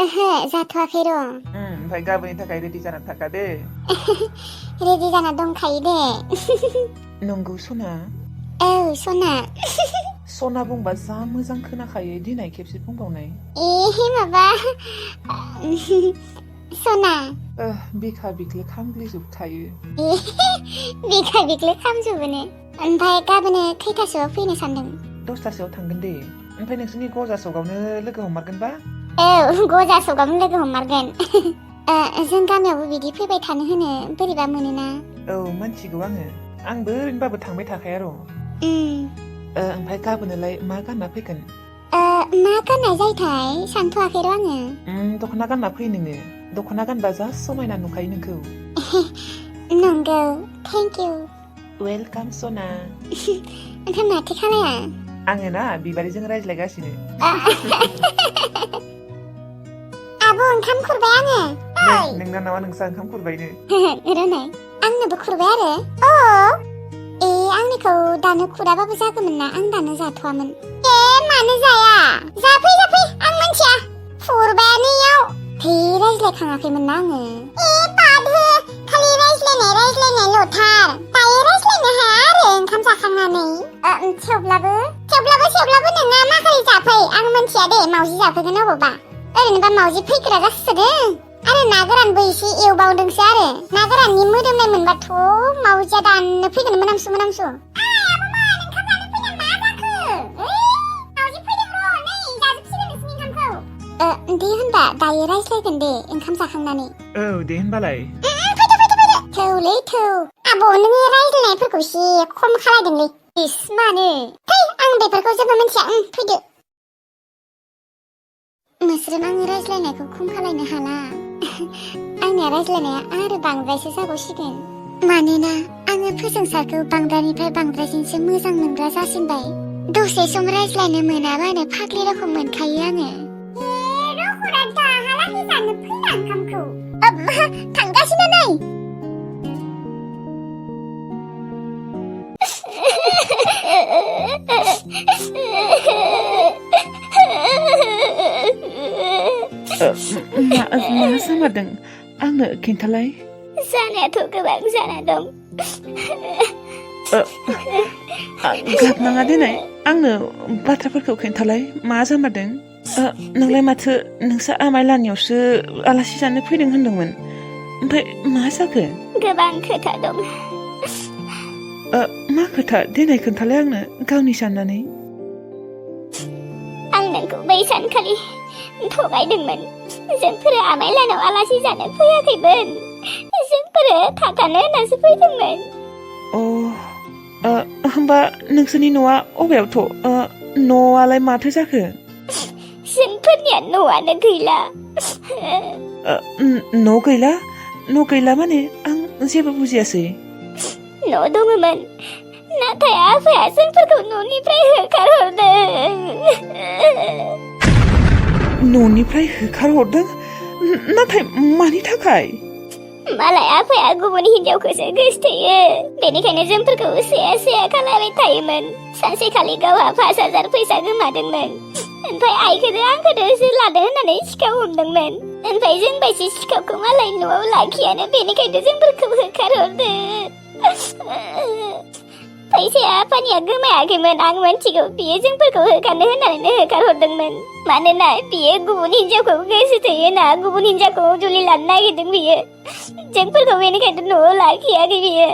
ओहो जाथ'वाखै र'। ओमफ्राय गाबोननि थाखाय रेडि जाना थाखा दे। रेडि जाना दंखायो दे। नंगौ सना? औ सना। सना बुंबा जा मोजां खोनाखायो, दिनै खेबसे बुंबावनाय। माबा सना। बिखा बिख्लो खामग्लिजोबखायो। बिखा बिख्लो खामजोबोनो। ओमफ्राय गाबोनो खैथासोआव फैनो सानदों? 10थासोआव थांगोन दे। ओमफ्राय नोंसोरनि गजा सगावनो लोगो हममारगोनबा? औ गजा सगावनो लोगो हममारगोन। जों गामियावबो बिदि फैबाय थानो होनो बोरैबा मोनोना। औ मिथिगौ आंबो ओरैनोबाबो थांबाय थाखाया र'। ओमफ्राय गाबोनलाय मा गानना फैगोन? मा गाननाय जायोथाय सानथ'वाखै र' आङो। दख'ना गानना फै नोङो। दख'ना गानबा जा समायना नुखायो नोंखौ। नंगौ, थेंक इउ। वेलकाम सना। ओमफ्राय माथो खालाया? आङो ना बिबारिजों रायज्लायगासिनो। आब' ओंखाम खुरबाय आङो। नोंना नामा नोंसा ओंखाम खुरबायनो? रोनाय आंनोबो खुरबाय आरो। आंनिखौ दानो खुराबाबो जागौमोन ना, आं दानो जाथ'वामोन। मानो जाया? जाफै आं मिथिया। खुरबायानो इयाव। रायज्लायखाङाखैमोन ना आङो। बादहो, खालि रायज्लायनाय ल'थार। दायो रायज्लायनो हाया आरो ओंखाम जाखांनानै। थेवब्लाबो नोंना माखारि जाफै, आं मिथिया दे मावजि जाफैगोन अबावबा। ओरैनोबा मावजि फैग्रा जासोदों। आरो ना गोरानबो एसे एवबावदोंसो आरो। ना गोराननि मोदोमनाय मोनबाथ' मावजिया दानो फैगोन मोनामसु। दे होनबा दायो रायज्लायगोन दे ओंखाम जाखांनानै। औ दे होनबालाय। फैदो। थौ। आब' नोङो रायज्लायनायफोरखौ एसे खम खालायदोंलै। मानो? आं बेफोरखौ जेबो मिथिया। फैदो। मोस्रोम, आङो रायज्लायनायखौ खम खालायनो हाला। आंनिया रायज्लायनाया आरो बांद्रायसो जाबावसिगोन। मानोना आङो फोजोंसारखौ बांद्रायनिफ्राय बांद्रायसिनसो मोजां मोनग्रा जासिनबाय। दसे सम रायज्लायनो मोनाबानो फाग्लि रखम मोनखायो आङो। दाहालागै जानो फैना ओंखामखौ। थांगासिनो नै। मा जामारदों आंनो खिन्थालाय। जानायाथ' गोबां जाना दं। गाबनाङा देनाय, आंनो बाथ्राफोरखौ खिन्थालाय मा जामारदों। नोंलाय माथो नोंसा आमाय लानियावसो आलासि जानो फैदों होनदोंमोन, ओमफ्राय मा जाखो? गोबां खोथा दं। मा खोथा देनाय खोन्थालाय आंनो गावनि साननानै। आं नोंखौ बै सानखालि थगायदोंमोन। जोंफोरो आमाय लानाव आलासि जानो फैयाखैमोन, जोंफोरो थाखानो होननासो फैदोंमोन। होमबा नोंसोरनि न'आ अबेयावथ'? न'आलाय माथो जाखो? जोंफोरनिया न'आनो गैला। न' गैला माने आं जेबो बुजियासै। न' दङमोन, नाथाय आफाया जोंफोरखौ न'निफ्राय होखारहरदों। न'निफ्राय होखारहरदों? नाथाय मानि थाखाय? मालाय आफाया गुबुन हिनजावखौसो गोसथोयो, बेनिखायनो जोंफोरखौ सेया खालामबाय थायोमोन। सानसेखालि गावहा 5,000 फैसा गोमादोंमोन। ओमफ्राय आइखौनो आंखौसो लादो होननानै सिखाव हमदोंमोन। ओमफ्राय जों बायदि सिखावखौ मालाय न'आव लाखियानो, बेनिखायनो जोंफोरखौ होखारहरदो। फैसाया आफानिया गोमायाखैमोन, आं मिथिगौ। बियो जोंफोरखौ होखारनो होननानै होखारहरदोंमन। मानोना बियो गुबुन हिनजावखौ गोसो थोयोना, गुबुन हिनजावखौ जुलि लानो नागिरदों बियो। जोंफोरखौ बेनिखायनो न'आव लाखियाखै बियो।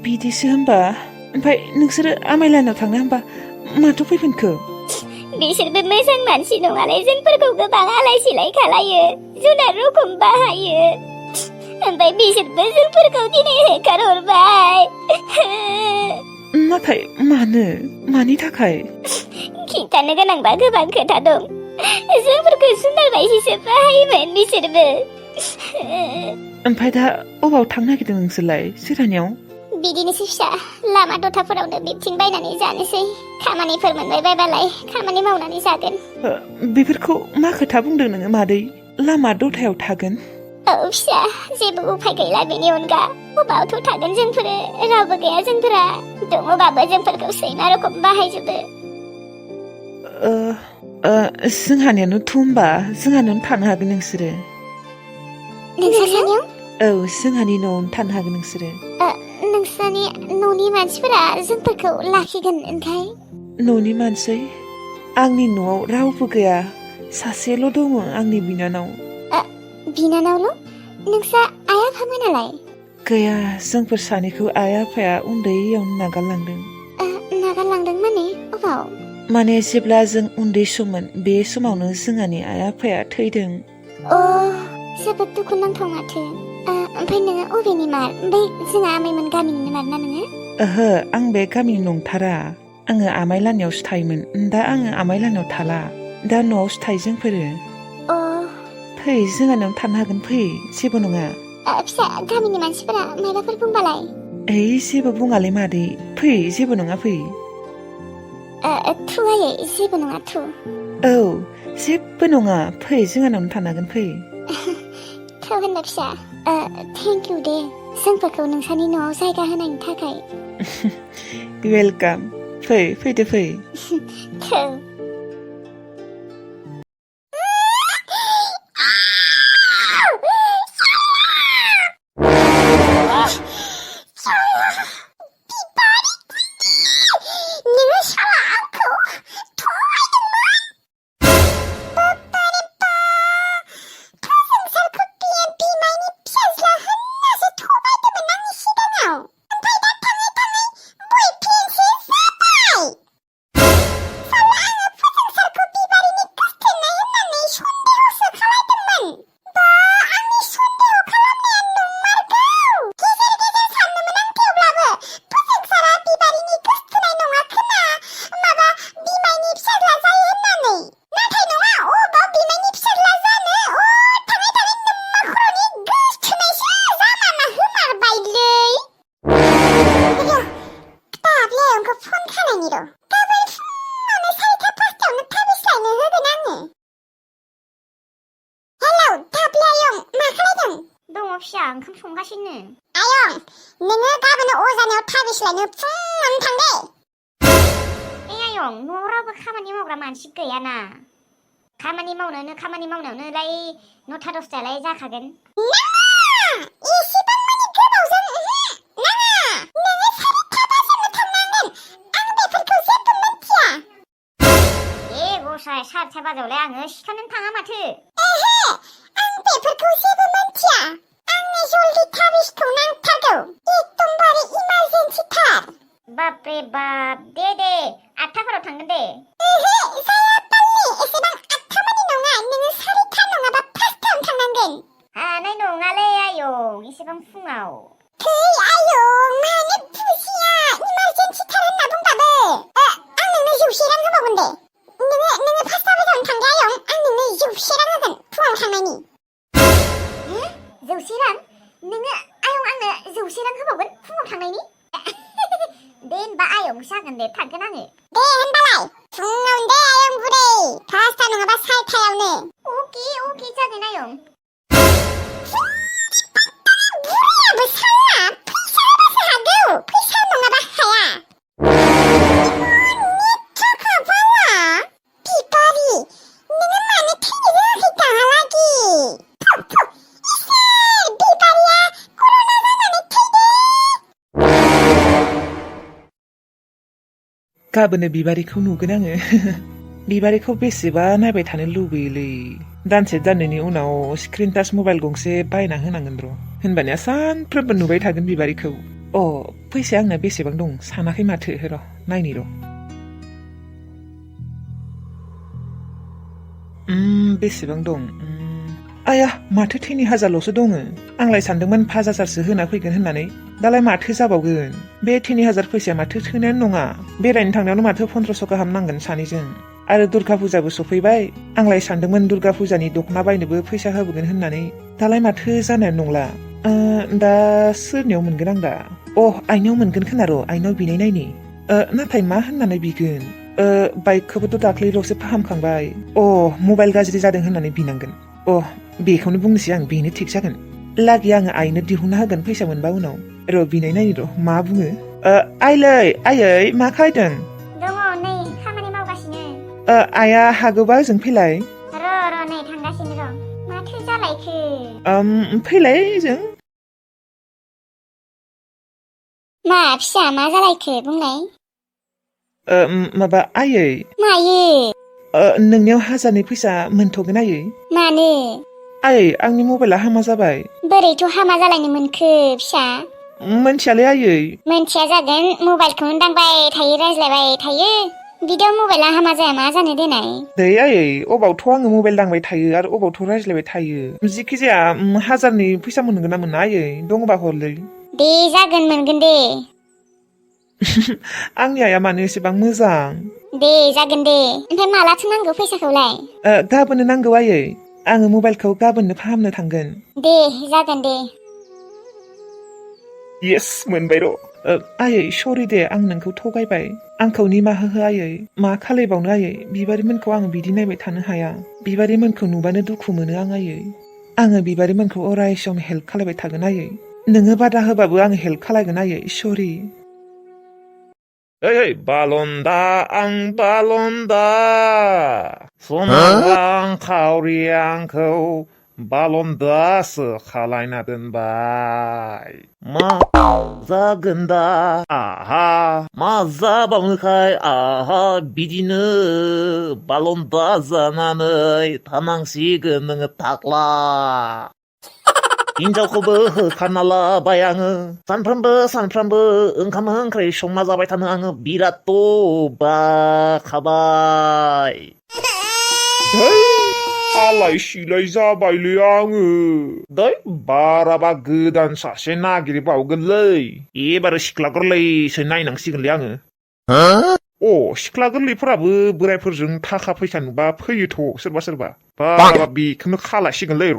बिदिसो होमबा? ओमफ्राय नोंसोरो आमायलानाव थांनो होमबा माथो फैफिनखो? बिसोरबो मोजां मानसि नङालै, जोंफोरखौ गोबां आलाय सिलाय खालायो, जुनार रखम बाहायो। ओमफ्राय बिसोरबो जोंफोरखौ दिनै होखारहरबाय। नाथाय मानि थाखाय? खिन्थानो गोनांबा गोबां खोथा दं। जोंफोरखौ जुनार बायदिसो बाहायोमोन बिसोरबो। ओमफ्राय दा अबाव थांनो नागिरदों नोंसोरलाय? सोरहानियाव? बिदिनोसै फिसा, लामा दथाफोरावनो बिबथिं बायनानै जानोसै। खामानिफोर मोनबाय बायबालाय खामानि मावनानै जागोन। बेफोरखौ मा खोथा बुंदों नोङो मादै? लामा दथायाव थागोन? औ फिसा, जेबो उफाय गैला बेनि अनगा। अबावथ' थागोन जोंफोरो, रावबो गैया जोंफोरा। दङबाबो जोंफोरखौ सैमा रखम बाहायजोबो। जोंहानियानो होमबा जोंहानियावनो थानो हागोन नोंसोरो नोंसानियाव औ जोंहानि न'आवनो थानो हागोन नोंसोरो नोंसानि न'नि मानसिफोरा जोंफोरखौ लाखिगोन ओमफ्राय न'नि मानसि आंनि न'आव रावबो गैया सासेल' दङ आंनि बिनानाव बिनानावल' नोंसा आइ आफामोनालाय गैया जोंफोर सानैखौ आइ आफाया उन्दैयावनो नागारलांदों नागारलांदों माने अबाव माने जेब्ला जों उन्दै सममोन बे समावनो जोंहानि आइ आफाया थैदों जोबोद दुखुनांथाव माथो ओमफ्राय नोङो अबेनि मार बै जोंहा आमाइमोन गामिनिनो मार ना नोङो ओहो आं बे गामिनि नंथारा आङो आमाइ लानियावसो थायोमोन दा आङो आमाइ लानियाव थाला दा न'आवसो थायो जोंफोरो फै जोंहानियावनो थानो हागोन फै जेबो नङा फिसा गामिनि मानसिफोरा मायबाफोर बुंबालाय ओइ जेबो बुङालै मादै फै जेबो नङा फै थु आयै जेबो नङा थु औ जेबो नङा फै जोंहानावनो थानो हागोन फै थु होनना फिसा थेंक इउ दे जोंफोरखौ नोंसानि न'आव जायगा होनायनि थाखाय वेलकाम फैदो फै थु फिसा ओंखाम संगासिनो आयं नोङो गाबोन अजानियाव थाबिस्लायनो फुङावनो थां दे आयं न'आव रावबो खामानि मावग्रा मानसि गैयाना खामानि मावनायावनोलाय 9टा 10टालाय जाखागोन एसेबां मानि गोबावजों नाङा नोङो 4टा बाजियावनो थांनांगोन आं बेफोरखौ जेबो मिथिया गसाय 4टा बाजियावलाय आङो सिखारनोनो थाङा माथो आं बेफोरखौ जेबो मिथिया आंनो जल्दि थाबिसखौ नांथारगौ एकदमबारे इमारजेन्सिथार बापरे बाप दे 8टाफोराव थांगोन दे जाया पाल्लि एसेबां 8टा मानि नङा नोङो 4टा नङाबा 5टायावनो थांनांगोन हानाय नङालै आयं एसेबां फुङाव थै आयं मानो बुजिया इमारजेन्सिथार होनना बुंबाबो आं नोंनो 100 रां होबावगोन दे नोङो 5टा बाजियावनो थांदो आयं आं नोंनो 100 रां होगोन फुङाव थांनायनि 100 रां नोङो आयं आंनो 100 रां होबावगोन फुङाव थांनायनि दे होनबा आयं जागोन दे थांगोन आङो दे होनबालाय फुङावनो दे आयं बुरै 5टा नङाबा 4टायावनो अके जागोन आयं बुरैयाबो साना फैसा होबासो हागौ फैसा नङाबा हाया बिबारि नोङो मानो थैनो रोङाखै दाहालागि गाबोनो बिबारिखौ नुगोन आङो बिबारिखौ बेसेबा नायबाय थानो लुबैयोलै दानसे दाननैनि उनाव स्क्रिन टाच मबाइल गंसे बायना होनांगोन र' होनबानिया सानफ्रोमबो नुबाय थागोन बिबारिखौ फैसाया आंना बेसेबां दं सानाखै माथो र' नायनि र' बेसेबां दं आया माथो 3000ल'सो दङ आंलाय सानदोंमोन 5000सो होना फैगोन होननानै दालाय माथो जाबावगोन बे 3000 फैसाया माथो थोनायानो नङा बेरायनो थांनायावनो माथो 1500 गाहाम नांगोन सानैजों आरो दुर्गा फुजाबो सफैबाय आंलाय सानदोंमोन दुर्गा फुजानि दख'ना बायनोबो फैसा होबोगोन होननानै दालाय माथो जानायानो नंला दा सोरनियाव मोनगोन आं दा आइनाव मोनगोन खोना र' आइनाव बिनाय नायनि नाथाय मा होननानै बिगोन बाइकखौबोथ' दाख्लैल'सो फाहामखांबाय मबाइल गाज्रि जादों होननानै बिनांगोन बेखौनो बुंनोसै आं बेनो थिग जागोन लागि आङो आइनो दिहुनना होगोन फैसा मोनबा उनाव र' बिनाय नायनि र' मा बुङो आइयै मा खालायदों दङ नै खामानि मावगासिनो आइया हागौबा ओजों फैलाय र' नै थांगासिनो र' माथो जालायखो फैलाय ओजों मा फिसा मा जालायखो बुंलाय माबा आयै मायो नोंनियाव 1000नि फैसा मोनथ'गोन आयै मानो आयै आंनि मबाइला हामा जाबाय बोरैथ' हामा जालायनो मोनखो फिसा मोनथियालै आयै मोनथिया जागोन मबाइलखौनो दांबाय थायो रायज्लायबाय थायो बिदियाव मबाइला हामा जाया मा जानो देनाय दै आयै अबावथ' आङो मबाइल दांबाय थायो आरो अबावथ' रायज्लायबाय थायो जिखि जाया 1000नि फैसा मोनगोन ना मोना आयै दङबा हरलै दे जागोन मोनगोन दे आंनि आइया मानो एसेबां मोजां दे जागोन दे ओमफ्राय मालाथो नांगौ फैसाखौलाय गाबोननो नांगौ आयै आङो मबाइलखौ गाबोननो फाहामनो थांगोन दे जागोन दे येस मोनबाय र' आयै सरि दे आं नोंखौ थगायबाय आंखौ निमाहा हो आयै मा खालायबावनो आयै बिबारिमोनखौ आं बिदि नायबाय थानो हाया बिबारिमोनखौ नुबानो दुखु मोनो आङो बिबारिमोनखौ अराय सम हेल्प खालायबाय थागोन आयै नोङो बादा होबाबो आङो हेल्प खालायगोन आयै सरि ओइ बालन्दा आं बालन्दा सनारां खावरि आंखौ बालन्दासो खालायना दोनबाय मा जागोन दा आहा मा जाबावनोखाय आहा बिदिनो बालन्दा जानानै थानांसिगोन नोङो थाख्ला हिनजावखौबो होखाना लाबाय आङो सानफ्रामबो ओंखाम ओंख्रि संना जाबाय थानो आङो बिराद बाखाबाय आलाय सिलाय जाबायलै आङो दै बाराबा गोदान सासे नागिरबावगोनलै एबार सिख्ला गोरलैसो नायनांसिगोनलै आङो सिख्ला गोरलैफोराबो बोरायफोरजों थाखा फैसा नुबा फैयोथ' सोरबा बाराबा बेखौनो खालायसिगोनलै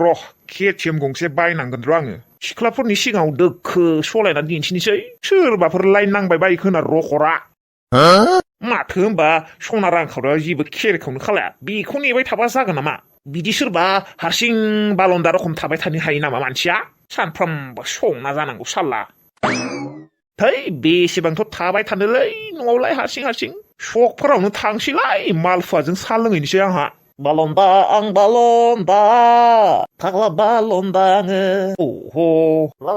र' KTM गंसे बायनांगोन र' आङो सिख्लाफोरनि सिगाङाव दोखो सलायना दिन्थिनोसै सोरबाफोर लाइन नांबाय बायो खोना रखरा माथो होनबा सना रांखावरिया जेबो खेरखौनो खालाया बेखौ नेबाय थाबा जागोन नामा बिदि सोरबा हारसिं बालन्दा रखम थाबाय थानो हायो नामा मानसिया सानफ्रामबो संना जानांगौ साल्ला थै बेसेबांथ' थाबाय थानोलै न'आवलाय हारसिं सकफोरावनो थांसैलाय मालफुवाजों सा लोंहैनोसै आंहा बालन्दा आं बालन्दा फाग्ला बालन्दा आङो अह ला